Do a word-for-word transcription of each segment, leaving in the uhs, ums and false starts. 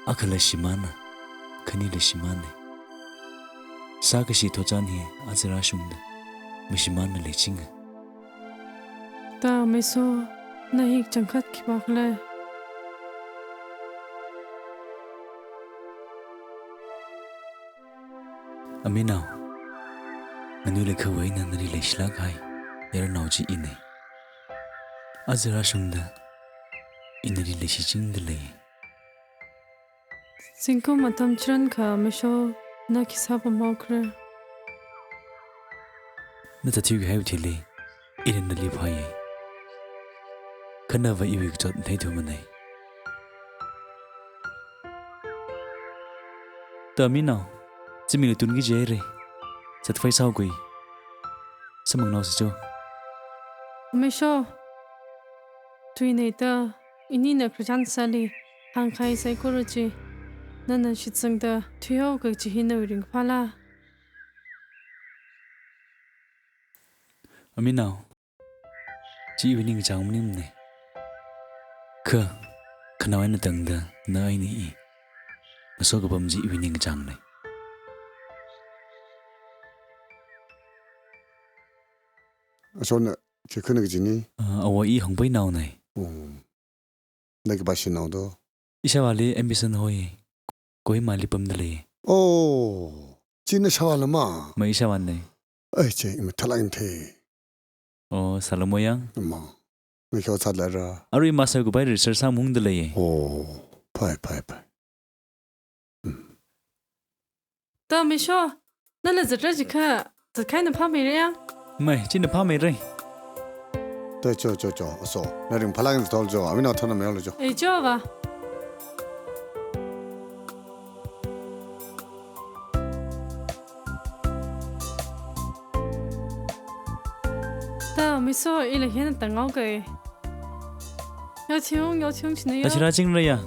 Akhala shimāna, khanila shimāna. Sākashi thotchan hi aja rāshungda mashimānla leichinga. Da Miso, na hi kachangkhat khipākhala? Aminao, nganuilakha eina nali leishilāk kahai yarnao chi ina. Aja rāshungda ina nali leishichingda lei. Zingkum atam chirankha Miso, na khi sāpamhaokhala? Na tāthuikahaiwui thili ina nali phāya. Kha nava iwui kachot matheithumana. Da Aminao, zimikli tun kaji haira. Zatfai sāhaokhui. Samphangnaosa cho. Miso, tui neida, inina khararchan sāli hāngkahai saikora chi nana shitsangda thuihaoki kaji hi nawui ringkaphāla? Aminao, chi iwui ningkachāng maningmana. Kha, khanao eina tangda na eina i ngaso kapam chi iwui ningkachāngna. Aso, na khikhala kajina? Ah, ava i Hongpainaona. Oh. Na khipā shanao do? Ishāvāli ambition hoi. Kohimali pamda lei. Oh, chi na ishāvāla ma? Mai ishāvāna. Ai, chi i mathālāk eina thei. Oh, sālamo yang? Ma. Mai khaosātla ra. Arui master kupai research sāmungda lei. Oh, phai, phai, phai. Hmm. Da Miso, nala zatra jiakha, zatkahai na phāmeira yang? Mai, china phāmeira. Da cho, cho, cho, aso. Na ringphālāk eina thol cho, Aminao thāna melo cho. Eh, cho va. Da Miso, ila hina tānghaoka. Yaoching, yaoching china yao. Ashi rāchingra ya.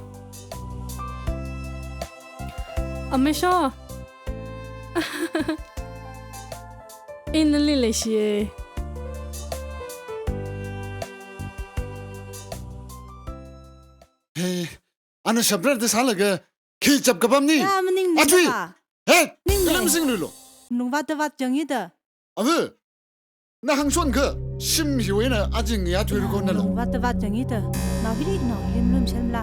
Amiso. Ina nali leishiya. Hey, ana shapra da sālaga khi chap kapamna? Ya, maningmana. Atui. Ba. Hey, ningmana. Ilam singluilu. Nungvātda vātchang ida. Ava, na hāngshon kha, shim hiwui eina aja ngayā thuirakho nala. Nungvātda vātchang ida. Nao hili, nao hili malum shanla.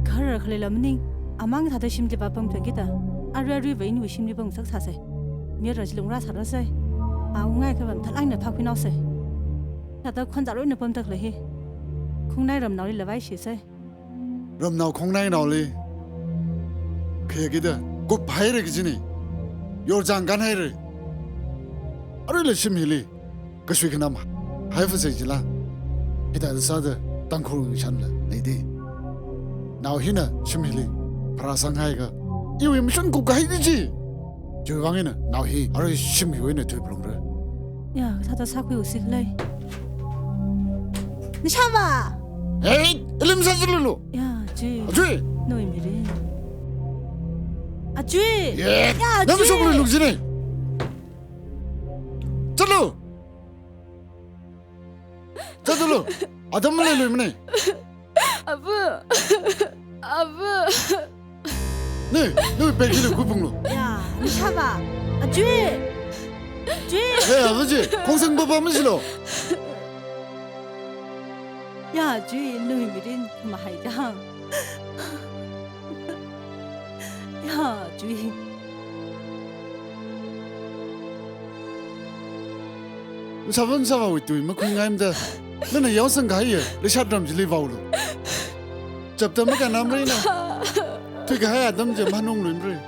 Kharar khalei la maning, amang thāda shimli vāpam chang ida. Arui aruiva iniwui shimli pamngasak sāsa. Mayara chili ngarā sārasa. Awungai kha mathālāk eina phākhuinaosa. Thāda khon zaruina pamda khalei hi. Khongnai ramnaoli la vaishisa. Ramnao khongnainaoli khayākida kuphaira kajina. Yorchang kānhaira. Aruila shim hili kasui kanam haifasai jila. Hithāda sāda Tangkhul ngashanla leida. Nao hina shim hili pharāsanghaiakha iwui mashun kupkahai da chi. Chiwuivang eina nao hi arui shim hiwui eina thuiphalungra. Ya, kathāda sākhuiusi khala? Nashāvā! Hey, ilim sāzalulu! Ya, Jui. Ajui! Nawui mirin. Ajui! Yeah. Ya, Ajui! Namshok lulu jina! Zatlu! Zatlu! Atam maleiluimana! Ava! Ava! Ni, ni bag hili kupunglu. Ya, nashāvā. Ajui! Jui! Hey, ava chi, khongsang papa mashilo. Ya, Jui, nawui mirin mahai jang. Ya, Jui. Nashāvā, nashāvāwui tui makhuingaimada, nana yaosang kahaiya leishat ram chili vāulu. Chapta makānamra na. Thuikahai atam chi manungluimara.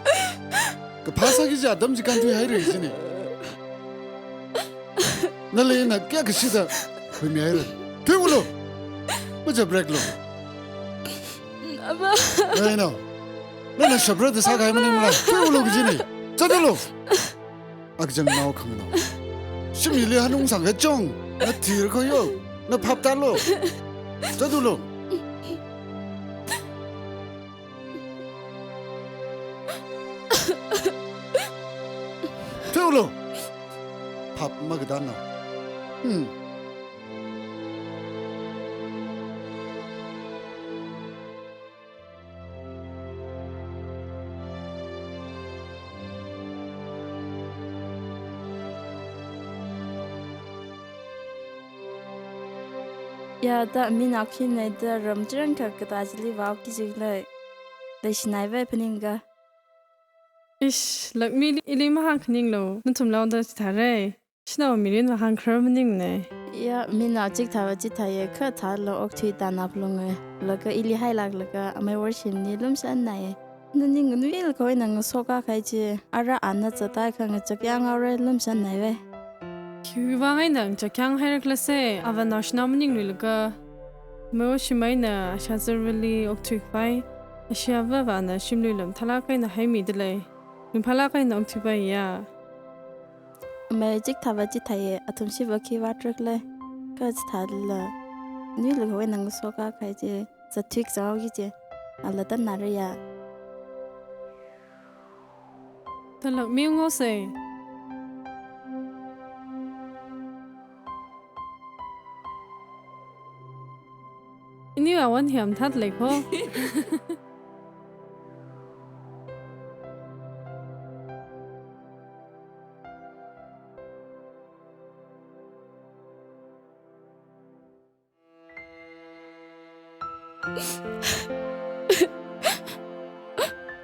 Kaphā sāki kaji atam chi kānthuihaira jina. Nali na kayākha shida khuimihaira. Thuiulu. Maja break lu. Ava. Nei, nao. Nana shapra da sākahai maningmala. Thuiulu kajina. Zatulu. Akchang nao khanganao. Shim hili hanungsang kachong. Na thirakho yo. Na phap tālu. Zatulu. Thuiulu. Phap makatā nao. Hmm. Ya, da mi nakhinaida ram chirang kha kata chili vao ki jik lei. Leishinai vai phaningakha. Ish, Lakmi ili mahāng khaninglu. Nathum laoda chithāra. Shanao mirin vāhāng kharar maningne. Ya, mi nao chikathāva chithāya, kha thālo okthui tāna phalunge. Laga ili hailāklaga amei worshimli lumshannai. Naning nganuilakha eina ngasoka kahai chi, ara ana zatai kha ngachakyang aure lumshannai ve. Khiwuivang eina ngachakyang haira khala se, ava naoshinao maningluilaga. Amei worshim eina ashazarvali okthui khavai, ashiyavāvana shimlui lam thalak eina haimida lei. Ringphālak eina okthuipaiya. Amei chikathāva chithāya, athum shiva khi vātrak lei. Kha chithāla. Nganuilakha eina ngasoka kahai chi. Zatthuik zao ki chi. Ala tan nariya. Talak mi ngose. Ini awan hiam that lei ko.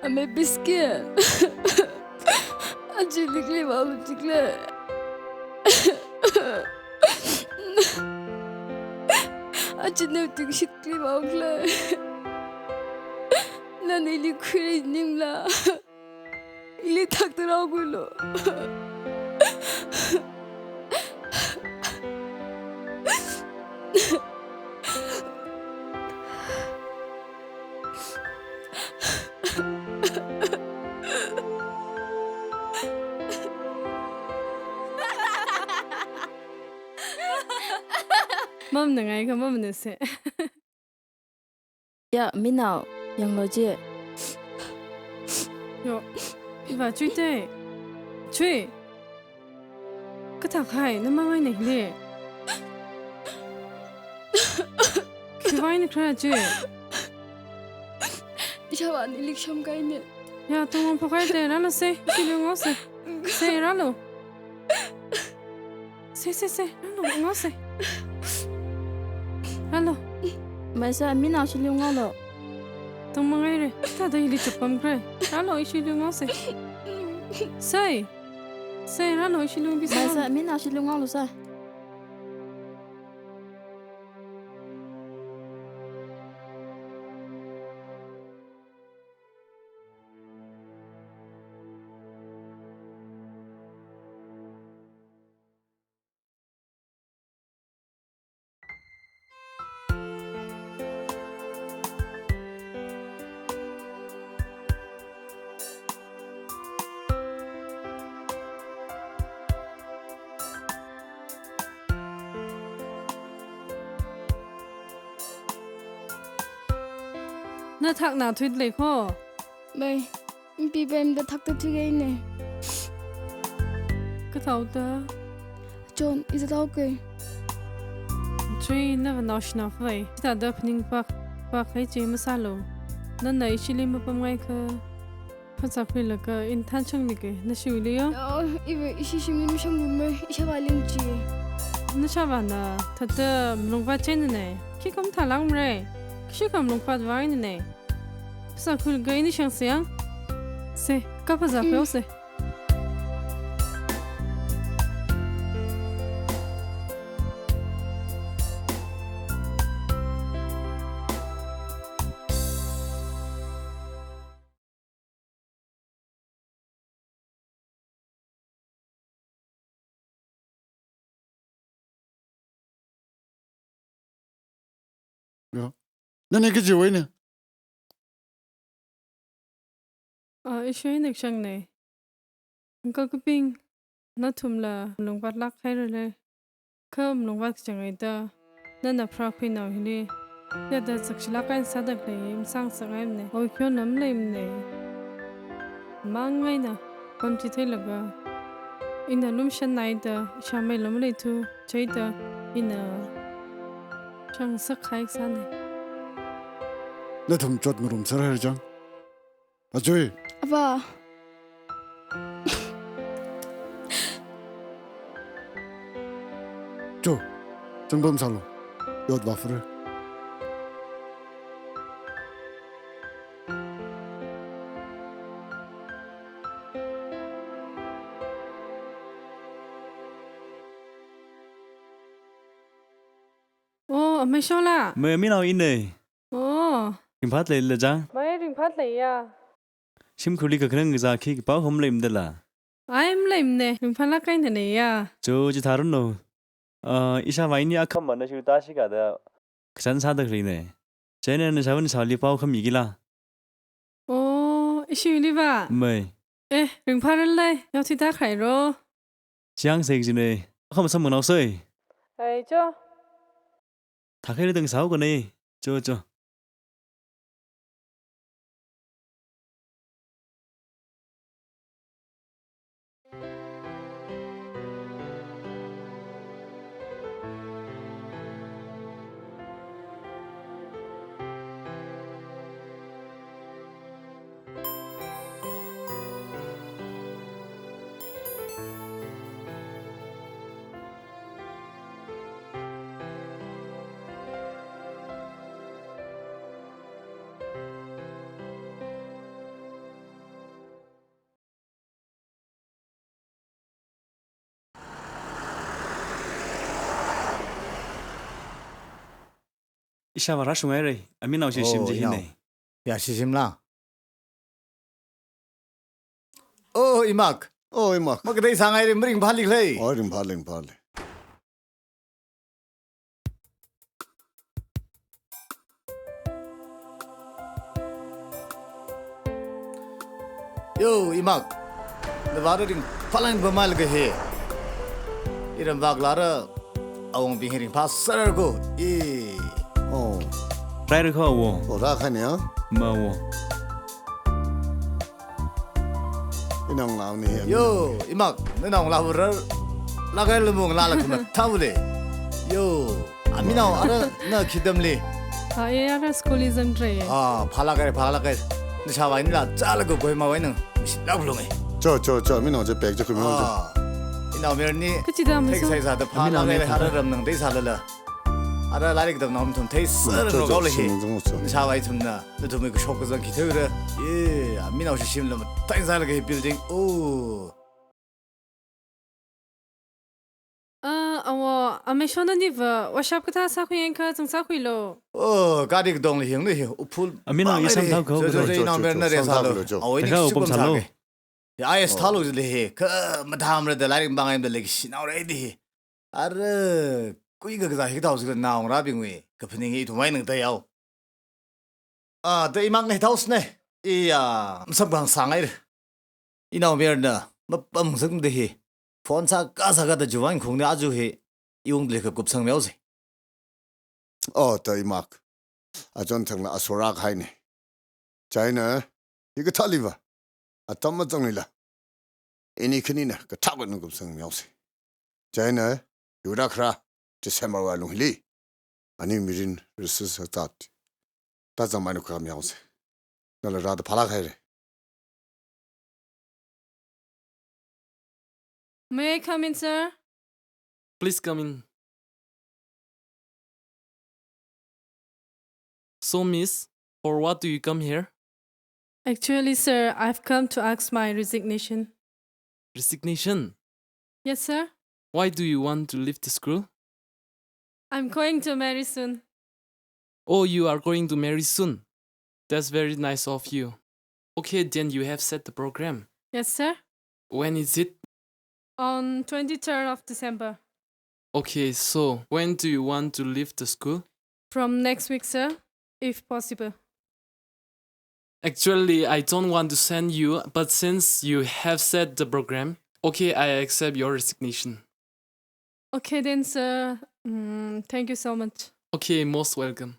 Amei biscuit. Achi likli vao chikle. Achi neu ting shitli vao kle. Nana ili khuirai ningla. Ili thakta rao kuilo. Mamna ngai kha mamna se. Ya, mi nao, yanglo chi. Yo, iva chui te. Chui. Kathā kahai, na mangai ne hili. Khiwuivang na kharā chui. Ishāvā ili kasham kahai ne. Ya, tongwang phok kahai te, rālo se, ishi lungao se. Se, rālo. Se, se, se, rālo, ngao se. Rālo. Maisa, mi nao ishi lungao lo. Tong mangaire, thāda ili chapam kre. Rālo, ishi lungao se. Se. Se, rālo, ishi lungbi se. Maisa, mi nao ishi lungao lo sa. Na thakna thuit lei ko. Mai, mpi bem da thakta thuit lei ne. Kathāda? John, iza thao ke. Chui, nava naoshinao vai. Chithāda phaning pak, pak hai chi masālo. Nana ishili mapam ngai kha. Phazā khuilaga ina thanchang miki, na shiwuili yo? Oh, iva ishi shimli mashang lume, ishāvā ling chi. Nashāvāna, thāda malungvāt china ne. Khikha mathālak mare. Khikha malungvāt vāng ina ne. Phazā khuilaga ini shang siang. Se, ka phazā khuiyo se. Yo. Nani kajiwui ne? Ah, ishāvā ina kashang ne. Uncle Kaping, nathumla malungvātlak haira le. Kha malungvāt kachang eina, nana pharākhui nao hili, yada zakshilak eina sāda khalei masāngasakngai mane, oikyo nam leimane. Mangaina, pamchitheilaga, ina lumshannaida, ishāmei lumleithu, chieina, ina shangsak kahai sāne. Nathum chotngarumser haira chang. Ajui. Avā. Cho, changpam sālo. Dot vāfur. Oh, amei Shola. Mei, aminao ina. Oh. Ringphāda leila chang? Mei, ringphāda leiya. Shimkhurli kakhanang kazā khi pao khamaleimada la? Ai, maleimana, ringphālāk eina leiya. Cho, chitharanu. Ah, ishāvā ini akhama nashi tāshikada kachān sāda khalei na. Chieina nashāvā nashāli pao khami kila? Oh, ishiliva? Mei. Eh, ringphāra lei, yaothuida khairo. Chiang sek jine, akhama samnao soi. Ai, cho. Thākhaira dang sāo kane, cho, cho. Ishāvā rāshunghaira, aminao shishim Oh, chi inao. Hina. Ya, shishimla. Oh, imak. Oh, imak. Makatei sāngaira, maringphāli khalei. Oh, ringphāli, ringphāli. Yo, imak. Navāra ringphālāk eina pamhailāka hi. Iram vākhalara awongbing hi ringphāsāra ko. I. Oh. Raira kho wo. Oh, rākhaina ya? Ma wo. Inao ngalāna hi. Yo, imak, nanao ngalāva rālāk eina lamung lala khamathā le. Yo, aminao ara na khi tamli? Ah, eh, ara school li zangrai. Ah, phālāk eina, phālāk eina. Nashāvā inila chālaga Kohima wui eina mashilāk lung e. Cho, cho, cho, aminao chi pek chi kumi cho. Ah, inao mayarna. Kachida thei maso. Sai sāda phālāk eina, aminao ara ramnang dei sālala. Ara lairik tamnao nathum theisāra Mm, cho, cho, rokao le hi. Shim zang cho. Nashāvā ithumna nathumwui kashok kazang khi theira. Ye, aminao shishimla mathāi sālaga hi building. Oh. Ah, awo, amei Shona niva workshop kathā sākhui yangkha zangsākhuilo. Oh, gari katongli hinglu hi, uphul. Aminao mang i samthao kho, cho, cho, kho. Cho, cho, inao mayarna re samthao sālo. Kho, cho. Awo, ini Taka shipam upam sālo. Sāke. Ya, ai, Oh. sthalo jili hi, kha mathāmara da lairik mang eina da leikashinao re di hi. Ara, kuika kazā hi thao sila naongarābingwui kaphaning hi ithum wui eina tayao. Ah, da imakna hi thao sāne. Iya, masamphang sāngaira. Inao mayarna mapamsangda hi. Phone sākha sākha da juwan khungni aja hi. Iwungli kha kupsangmihaosa. Oh, da imak. Achon thangla asora khaine. Chieina, hikathāliva. Atam mazanglila. Ini khanina kathākha nung kupsangmihaosa. Chieina, yura khara, December wui alung hili. Ani mirin research start. Tazang mai nung kamihaosa. Nala rāda phālāk haira. May I come in, sir? Please come in. So, miss, for what do you come here? Actually, sir, I've come to ask my resignation. Resignation? Yes, sir. Why do you want to leave the school? I'm going to marry soon. Oh, you are going to marry soon. That's very nice of you. Okay, then you have set the program. Yes, sir. When is it? On twenty-third of December. Okay, so when do you want to leave the school? From next week, sir, if possible. Actually, I don't want to send you, but since you have set the program, okay, I accept your resignation. Okay then, sir. Mm, thank you so much. Okay, most welcome.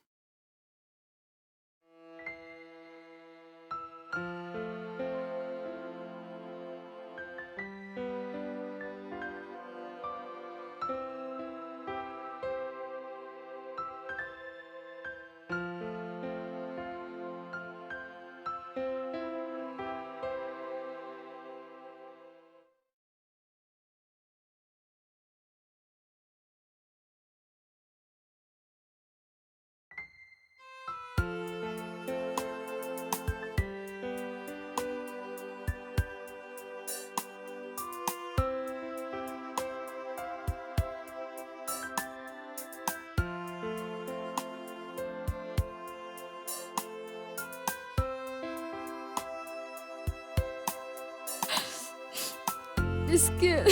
Miskin.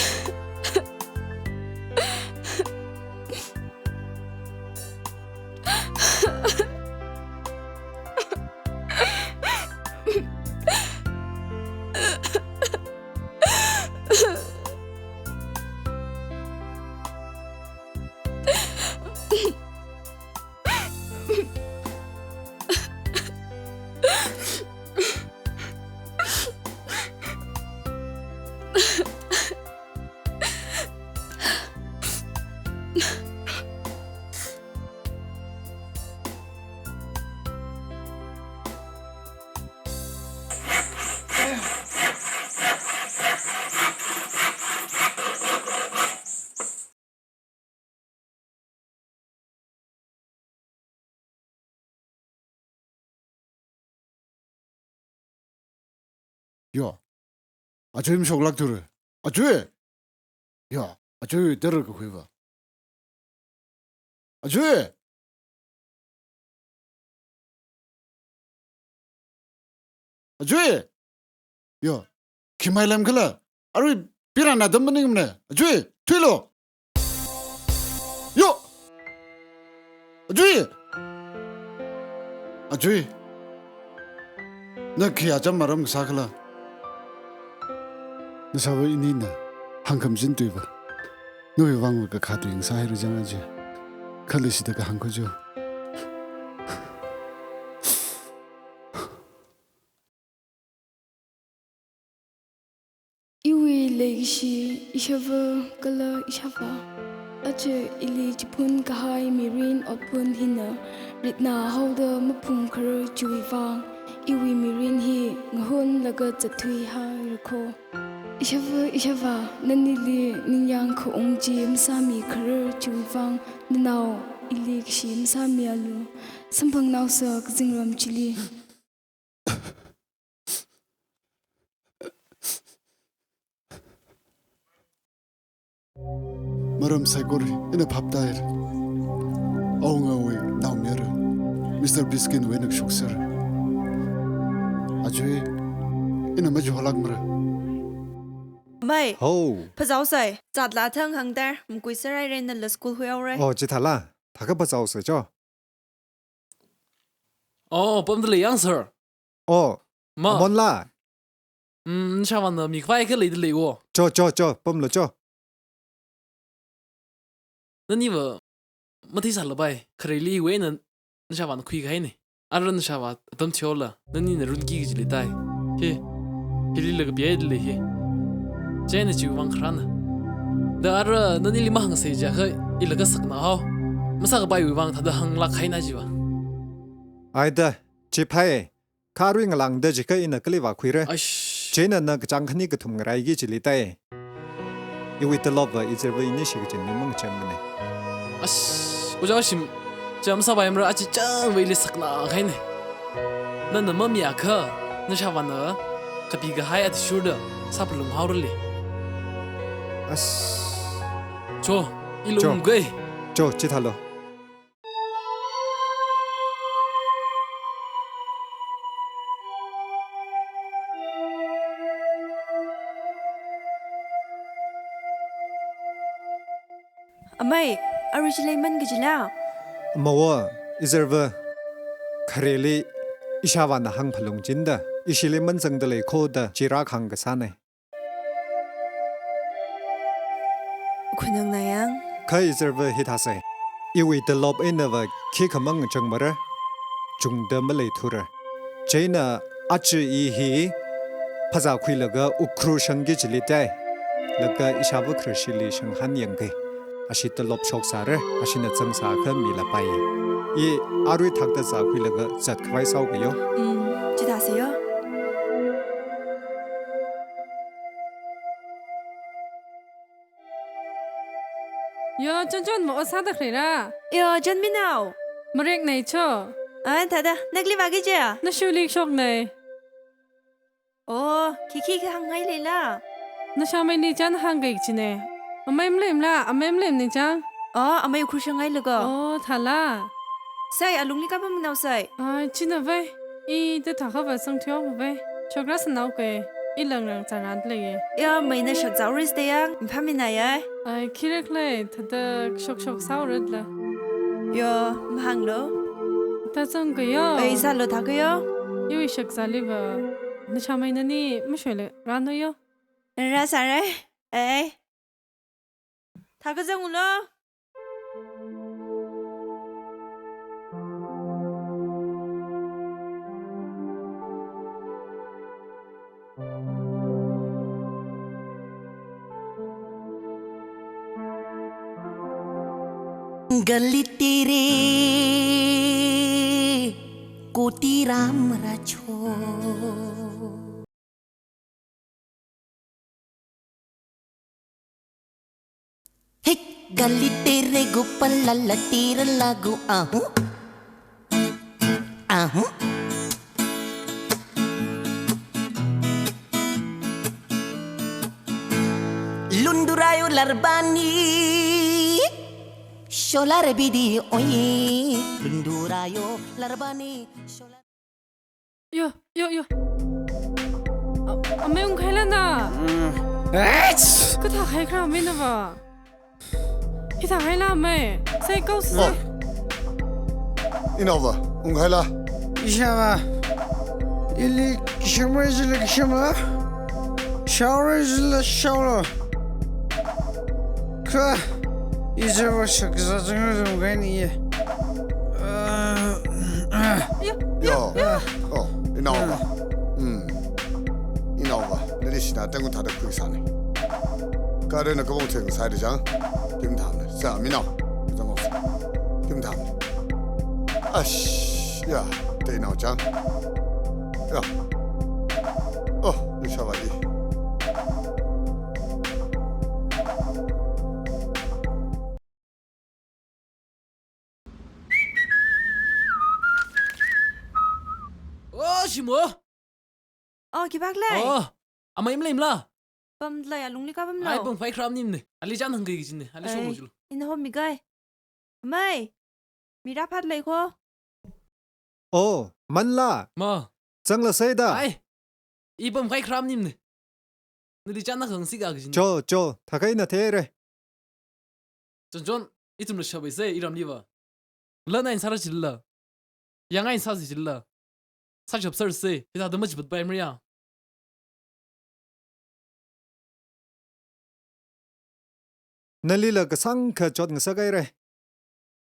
Yo. Ajui mashoklākthura. Ajui! Yo, Ajui tara kakhuiva. Ajui! Ajui! Yo, khi mailemkhala? Arui pirana dam maningmana. Ajui, thuilu! Yo! Ajui! Ajui! Na khi acham maram kasā khala? Nashāvā inina hāngkhamachin tuiva, nawui vangva kakhā tui ngasāhaira chang aja. Kha leishida kahāng khuicho. Iwui leikashi ishāvā kala ishāvā, aja ili chiphun kahai mirin otpun hina ritna haoda maphungkharar chiwui vang, iwui mirin hi ngahonlaga zatthuihaira kho. Ishāvā, ishāvā, nanili ningyāng khaung chi masāmikharar chiwui vang, nanao ili kashi masāmialu, samphangnaosa kazingram chili. Maram saikora ina phaptāhaira. Awungawui naomayara, Mister Biskin wui eina kashok sera. Ajui, ina machuiholākmara. Mai. Ho. Phazāhaosei. Zatla thang hāngda, makui sārai renna la school huihaora. Oh, chithāla. Thākha phazāhaosei cho. Oh, pamda lei yang, sir. Oh, ma. Amonla. Mm, nashāvāna mikhavai akha leida lei wo. Cho, cho, cho, pamlu cho. Naniva matheisālapai, khareli iwui eina nashāvāna khuikahaina. Ara nashāvā atam theola, nanina runki kaji leitai. Hi, hilila kapihaida lei hi. Chieina chiwui vang kharāna. Da ara nanili mahāngsei jiakha, ila kasakna hao. Masākapaiwui vang thāda hānglāk kahaina chiva. Aida, chi phai. Kha arui ngalāngda jiakha ina kali vākhuira. Aish. Chieina na kachāng khani kathum ngaraiki chili tai. Iwui tolopva izarva inishi kachinli mangachangmana. Aish, ojā shim, chāmsāpaimara, achi chāngva ili sakna kahaina. Nana mamiakha, nashāvāna kapikahai athishurda sāphalung haorali. Aish. Cho, ila ungkai. Cho, chithālu. Amei, arui chi leiman kajila? Mawa, izarva, khareli ishāvāna hāngphalungchinda, ishi leiman zangda lei kho da chi rākhang kasāna. Khunang nayang. Kha izarva hithāsei. Iwui tolop einava khikha mangachangmara. Chungda maleithura. Chieina achi i hi phazā khuilaga Ukhrul shangki chili tai. Laga ishāvā kharshili shanghan yangki. Ashi tolop shoksāra, ashina zangsākha milapai. I arui thakta zākhuilaga zatkhavai sāukayo. Mm, chithāsei yo. Yo, Chonchon, mo sāda khalei ra? Yo, Chonminao. Mareknei cho. An, thāda, na kali vāki jiya? Nashuli shoknei. Oh, khikhi kahāngngai leila? Nashāmeili chān hāngkei kajina. Amei maleimala, amei maleimana chang. Oh, amei Ukhrul shangngai laga. Oh, thāla. Sai, alungli kapam naosai. Ai, china vai. I da thākhava sangthiok vai. Chokra sānao kei. Ilang rang tsaran leiye. Ya, maina shakzao ris de yang, mphaminaya. Ai, khirek lei, thada shok shok sao rat la. Yo, mahang lo. Ta zang ka yo. Ai, sa lo ta ka yo. Yo, i shakzali ba. Na cha maina ni, mashoile, rano yo. Ra sare. Ai. Thakazang ulo. Gali tere koti ram racho. Hik, gali tere gopal lala tera lagu ahu. Ahu. Lundurayo larbani. Shola rebidi oye. Lundurayo larbani. Shola Yo, yo, yo. A-, amei ungkhaila na. Mm. Ech! Kathā khai khra amei na ba. Hithā khaila amei. Sai kau si. Oh. Inao va, ungkhaila. Isha va. Ili kishimra jila kishimra. Shaora jila shaora. Kha, ize wa shakza zangazang gaini ye. Ah, ah. Yo. Oh, inao va. Hmm. Inao va. Nali shina tangu thada kui sani. Kare na kabong theng sai de jang. Kim tham ne. Sa mi nao. Jang o. Kim tham ne. Ash, ya. Te inao jang. Ya. Oh, ni sha va i. Oh, shimo. Oh, khipākhala? Oh, amei maleimala? Pamlei, alungli kapamlo. Ai, pamphai khram nimne. Ali chān hāngki kajinne. Ali shoklu jilu. Ina hom mi kai. Amei. Mira phat lei kho. Oh, manla. Ma. Zangla saida. Ai. I pamphai khram nimne. Nali chān hāngsi ka kajinne. Cho, cho. Thakai na there. Chonchon, ithumla shap ise, iramli va. Lan eina sāra chilala. Yang eina sāsi chilala. Sāshap sārse, hithāda machipat pai mriya. Nalila kasāngkha chot ngasak haire.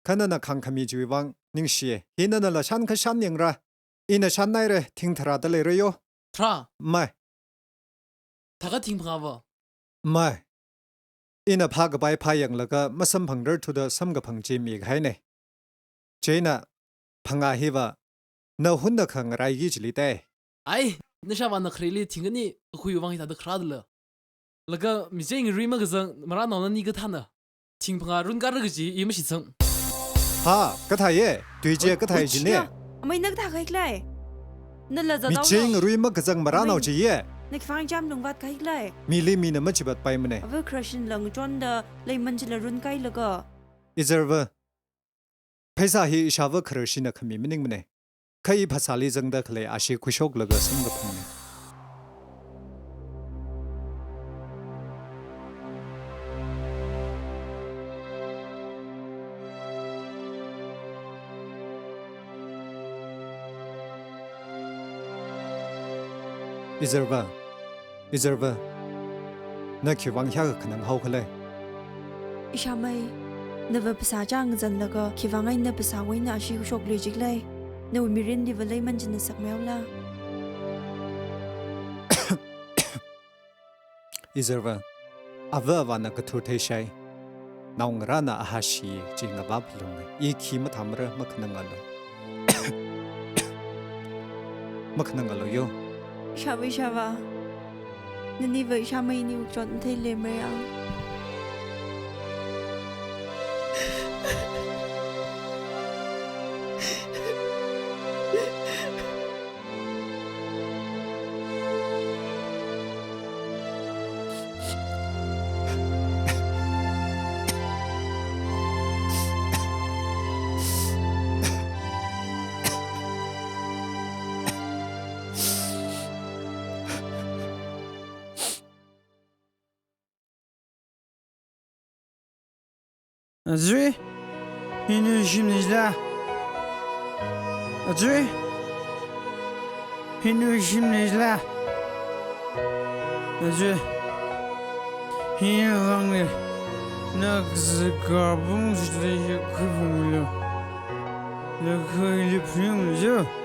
Kha nana khāngkhami chiwui vang ningshiye. Hi nanala shānkha shān yangra. Ina shānhaire, thing tharāda leira yo. Tharā? Mai. Thākha thing phangā va? Mai. Ina phākapai phāyanglaga masamphangrarthuda samkaphang chi mikahaine. Chieina phangā hiva na hunna khangaraiki chili tai. Ai, nashāvāna khareli thing ani kakhui vang hithāda kharāda la. Laga miching rui makazang marānao nani kathāna. Thing phangā runkāra kaji i mashitsang. Ha, kathāye, tui chi kathāye jine. Amei na kathā kaikhala? Nala zatao. Miching rui makazang marānao chiye. Na khivang cham lungvat kaikhala? Mili mina machipat paimane. Ava khararchinla ngachonda leiman chila runkailaga. Izarva. Pheisā hi ishāva khararchinna khami maningmane. Kha i phasāli zangda khalei ashee khuishoklaga samkaphangne. Izarva. Izarva, na khivang hiyākha khanang haokhala? Ishāmei, nava phasā chang zanlaga khivang eina phasāwui eina ashee khuishokli jikhala? Nawui mirinliva leiman china sakmeola. Izarva, ava avāna kathur theishai. Naongarāna ahāshi chi ngavā phalunge. I khi mathāmara makhanangalu. Makhanangalu yo. Ishāva, ishāva. Naniva ishāmei niwui chot matheile maya. Azui, hi nawui shimli jila? Azui, hi nawui shimli jila? Azui, hi nawui vangli, na kazā kapung chili hi khuiphungmilu. Na khuili phuiunglu ju.